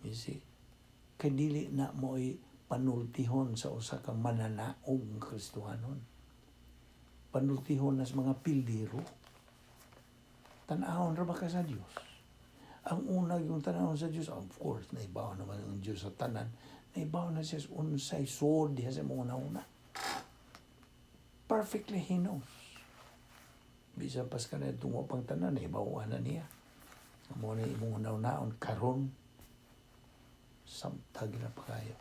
You see? Kay dili na mo'y panultihon sa usa ka mananaog nga Kristohanon. Panultihon na sa mga pildiro. Tan-awon ra ba ka sa Dios? Ang una yung tanawon sa Dios, of course, naibaw naman ang Dios sa tanan. Naibaw na siya sa unsay sword diha sa mga una. Perfectly He knows. Bisan pas ka na tungo pang tanan, naibawan na niya. Amo na imong una-unaon karon samtag na pa kayo.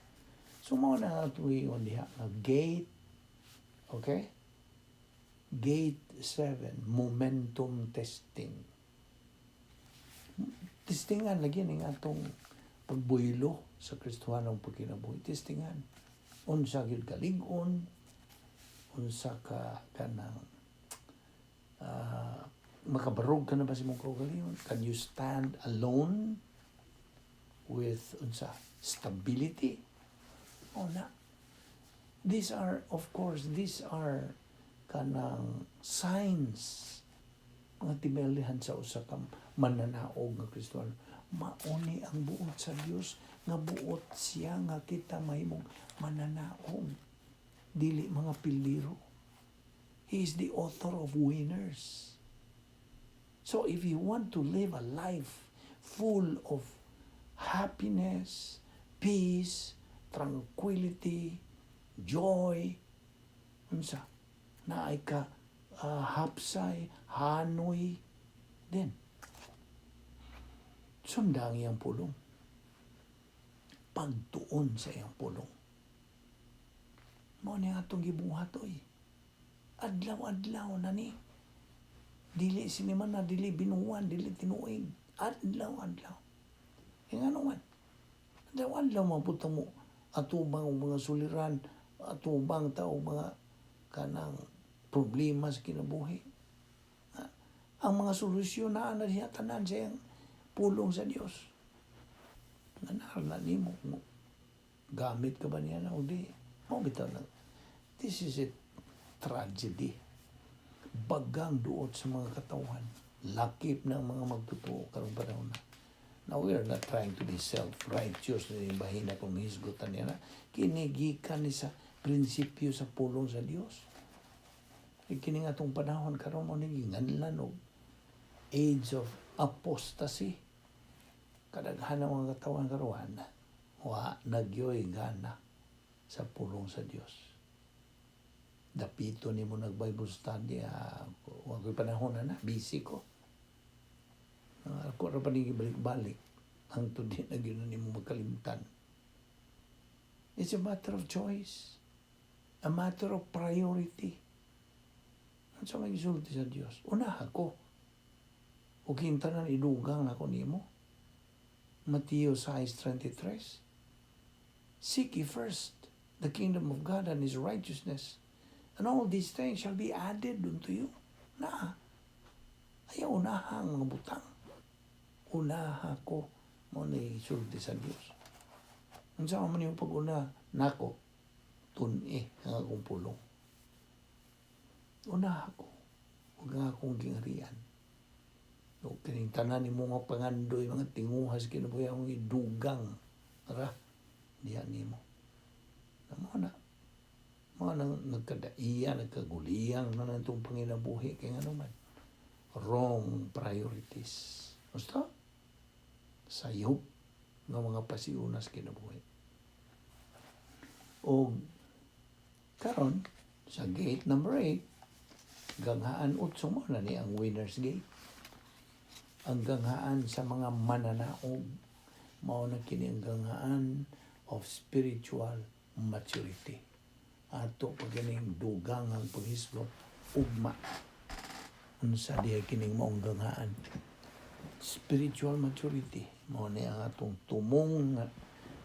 So mao na ang tuwion diha nga gate, okay? Gate 7, momentum testing. Testingan lagi ning atong pagbuylo sa Kristohanong pagkinabuhi. Testingan. Unsa gyud kalig-on, unsa ka kanang makabarog ka na ba sa imong kaugalingon? Can you stand alone with unsa stability? O na. These are, of course, these are kanang signs mga timelihan sa usa ka mananaog nga Kristohano. Mauni ang buot sa Dios nga buot siya nga kita mahimong mananaog, dili mga pildiro. He is the author of winners. So if you want to live a life full of happiness, peace, tranquility, joy, unsa naay ka hapsay, hanoy, then sunda ang iyang pulong. Pagtuon sa iyang pulong. Mao ni atong gibuhat oy. Adlaw-adlaw na ni. Dili sinima na, dili binuwan, dili tinuig. Adlaw-adlaw. Kaya nga naman, adlaw-adlaw mapunta mo atubang og mga suliran, atubang tao mga kanang problema sa kinabuhi. Ang mga solusyon naa na diha tanan sa iyang pulong sa Dios. Nanarla nimo mo gamit ka ba niya na o di? Mao bitaw na. This is a tragedy. Bagang duot sa mga katawhan. Lakip ng mga magtotoo karong panahon na. Now, we are not trying to be self-righteous na yung bahina kung hisgutan niya na. Kinigikan ni sa prinsipyo sa pulong sa Dios. E kini nga atong panahon karon mo ni ginganlan og age of apostasy. Kadaghan ng mga katawan karon. Wa na gyoy gana sa pulong sa Dios. Dapito nimo nag Bible study, wa ko'y panahon na na, busy ko. Ako ra pa ni balik-balik. Ang di na gyud na nimo magkalimtan. It's a matter of choice. A matter of priority. Ano sa may gisulti sa Dios? Unaha ko. Ug tanan idugang nako nimo. Mateo 6:23. Seek ye first the kingdom of God and His righteousness, and all these things shall be added unto you. Na, ayaw unaha ang mga butang. Unaha ko mao ni sulti sa Dios. Unsa man yung pag-una nako, tun-i ang akong pulong. Unaha ko ug ang akong gingharian. O kining tanan nimo nga pangandoy, mga tinguhas kinabuhi, akong idugang ra diha nimo. Na mao na. Mao nang nagkadaiya, nagkaguliyang na natong panginabuhi kay ngano man, wrong priorities. Gusto? Sayop nga mga pasiunas kinabuhi. O karon sa gate number 8, ganghaan 8, mao na ni ang winner's gate. Ang ganghaan sa mga mananaog, mao na kini ang ganghaan of spiritual maturity. Ato pa kining dugangang paghisgot ugma. Unsa diha kining maong ganghaan? Spiritual maturity. Mao ni ang atong tumong nga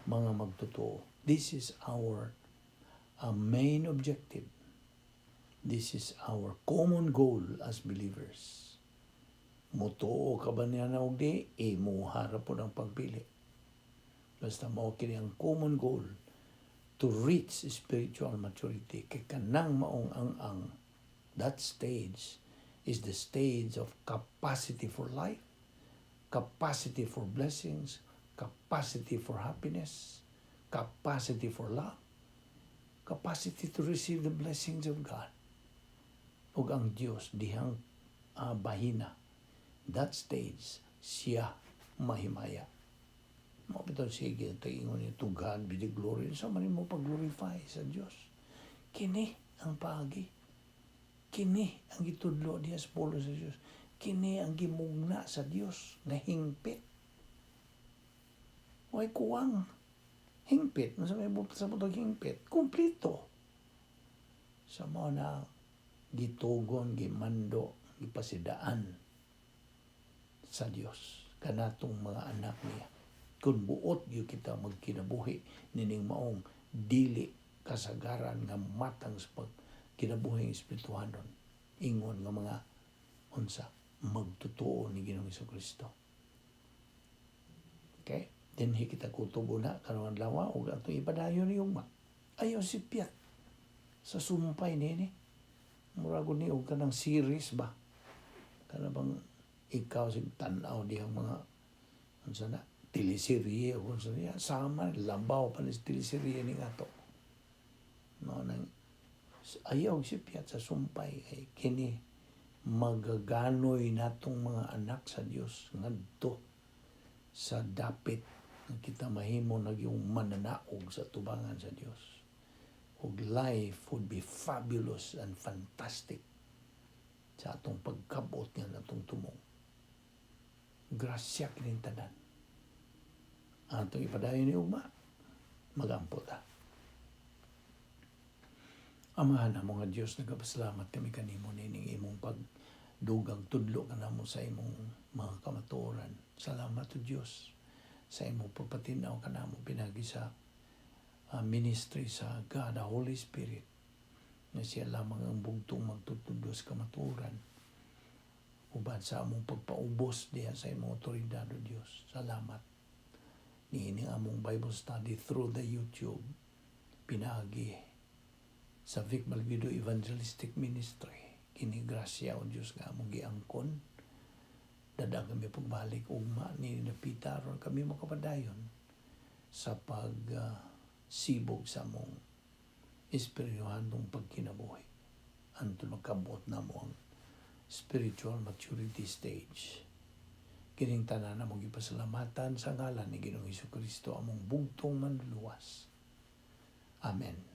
mga magtotoo. This is our main objective. This is our common goal as believers. Mutuo ka ba niya na og di, imuha ra pod ang pagpili. Basta mao kini ang common goal to reach spiritual maturity, kay kanang maong ang that stage is the stage of capacity for life, capacity for blessings, capacity for happiness, capacity for love, capacity to receive the blessings of God. Ug ang Dios dihang bahina, that stage siya mahimaya. Mao bitaw, sige, ingon ni, "To God be the glory." Sa man mo pag-glorify sa Dios? Kini ang paagi. Kini ang gitudlo diha sa pulong sa Dios. Kini ang gimugna sa Dios nga hingpit. Way kuwang. Hingpit. Unsa may sa butog hingpit? Kumplito. Sa mao na gitugon, gimando, gipasidaan sa Dios kanatong mga anak niya. Kung buot gyud kita magkinabuhi nining maong dili kasagaran nga matang sa pagkinabuhi espirituhanon, ingon nga mga unsa, magtotoo ni Ginoong Kristo. Okay? Dinhi kita kutob na karong adlaw ug atong ipadayon ni ugma. Ayaw sipyat sa sumpay nini. Murag ni og kanang series ba? Kana bang ikaw sig tan-aw dihang mga unsa na teleserye o unsa niya, sama labaw pa ni teleserye ni ato. No nang ayaw sipyat sa sumpay kay kini magaganoy natong mga anak sa Dios ngadto sa dapit nga kita mahimo na yung mananaog sa tubangan sa Dios. Ug life would be fabulous and fantastic sa atong pagkabot nga natong tumong. Grasya kining tanan. Atong ipadayon ni ugma, magampo ta. Amahan namo nga Dios, nagapasalamat kami kanimo nining imong pagdugang tudlo kanamo sa imong mga kamatuoran. Salamat o Dios sa imong pagpatinaw kanamo pinagi sa ministry sa God, the Holy Spirit, nga siya lamang ang bugtong magtutudlo sa kamatuoran uban sa among pagpaubos diha sa imong otoridad, o Dios. Salamat niini among Bible study through the YouTube pinaagi sa Vic Malvido Evangelistic Ministry. Kini grasya, o Dios, nga among giangkon. Dada kami pagbalik ugma ni napita aron kami makapadayon sa pag sibog sa among espirituhanong pagkinabuhi anto magkabot namo ang spiritual maturity stage. Kining tanan among gipasalamatan sa ngalan ni Ginoong Kristo, among bugtong Manluluwas. Amen.